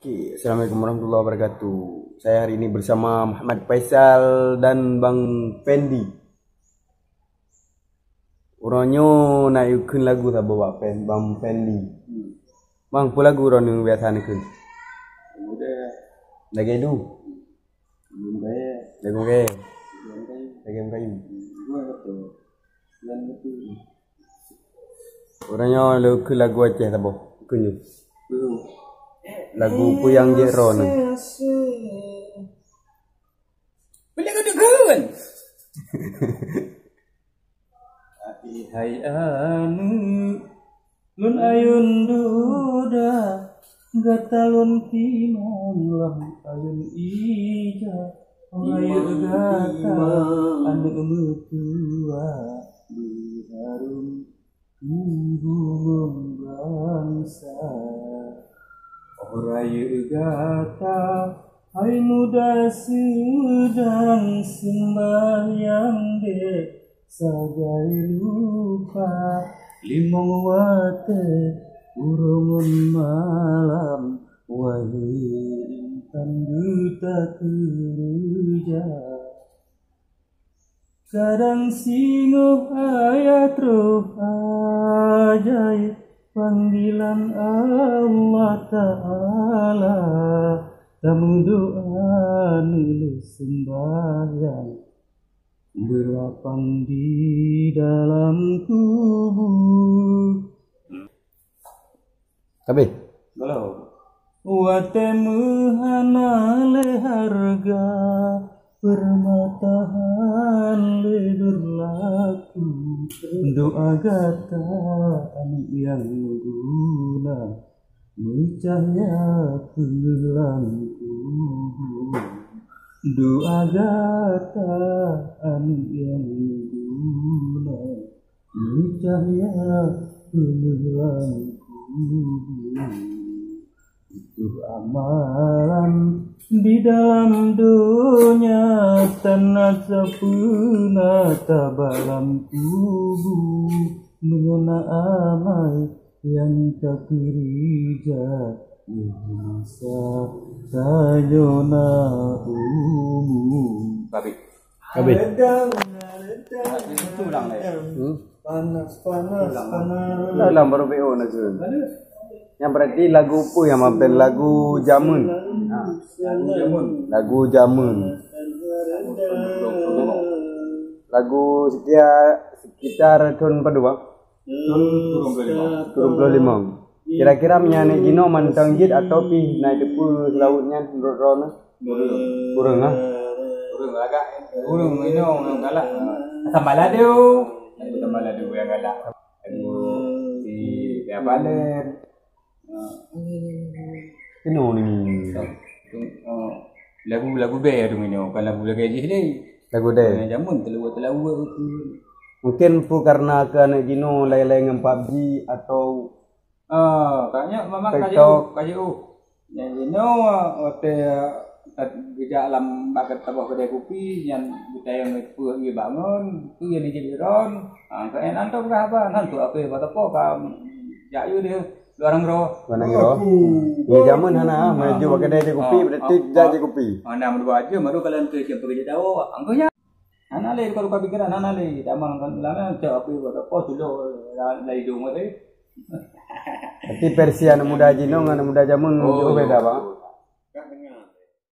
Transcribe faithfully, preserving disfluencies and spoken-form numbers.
Oke, assalamualaikum warahmatullahi wabarakatuh. Saya hari ini bersama Muhammad Faisal dan Bang Fendi. Uroe nyoe na yue kheun lagu saboh bak Fen-, Bang Fendi. Bang, peue lagu uroe nyoe biasa neukheun? Lagèe du. Lagèe meukaye. Lagèe meukayu. Uroe nyoe lôn kheun lagu Aceh saboh. Kheun nyoe. Lagu peue nyang jeuet droeneuh? Tapi hai aneuk, lôn ayôn duda, gata lôn timang lam ayôn ija. Rayeuk gata aneuk meutuah, beuharôm keu bumoe bansa. Oh rayeuk gata, hai muda seudang seumbahyang dek sagai rupa, limong watèe uroe ngon malam, wahé intan geuta keureuja. Kadang singoh ayat roh ajaéb panggilan Allah Ta'ala, tameudoa neulheueh seumbahyang beulapang di dalam kubu. Habéh. Belum. Watèe meuhana lé hareuga, peurmata han lé beurlaku. Doa gata aneuk nyang guna, meucahya peue lam kubu. Doa gata aneuk nyang guna, meucahya peue lam kubu. Itu amalan di dalam donya, tan sapeue na taba lam kubu. Meunyoe na amai nyang takeureuja, masa tanyoe na umu. Habéh. Habéh. Itu ulang lagi. Hmm? Panas, panas, panas. Dah lah, baru B O nak turun. Yang berarti lagu apa yang mampir? Lagu jameun. Ha, lagu jameun. Lagu jameun. Lagu sekitar, sekitar tahun berapa, Bang? Tahun tujuh puluh lima. Tujuh puluh lima. Kira-kira meunyo aneuk jinoe mantong jeuet atau pih na teupeue seulaweuet nyan menurut droeneuh? Kureueng, ah? Kureueng lagak. Kureueng inoe ureueng galak. Sambal ladu. Sambal ladu nyang galak. Lagu si Tia Palen. Keunoe ni. Oh, lagu-lagu band tu inoe, bukan lagu lagèe jih ni. Lagu deh. Jameun teulaweuet-teulaweuet tu. Mungkin peue karena keu aneuk jinoe laén-laén ngon PUBG atau Ah, kayaknya memang TikTok. Kayu, kayu. Nyang jinoe watèe, eh, geujak lam bak saboh keudè kupi, nyan geutanyong peue ié bangon, peue ié jeuet ron. Ah, kayaknya nyan tu peugah haba, nyan tu apa bak teupeu ka jak yue di luar nanggroe. Luar nanggroe. Ié jameun hana, maju bak keudè jeuet kupi, berarti jak jeuet kupi. Ah, na meudua jeuem baru kalian tu siap peugah jeuet dawa. Angkeuh nyan. Hana lé luka-luka pikiran, hana lé. Damang kan ulama cok api buat apa sudah la-, lai dong tadi. Berarti versi anak muda jinoe ngon anak muda jameun jauh beda, Bang. Kan dengar.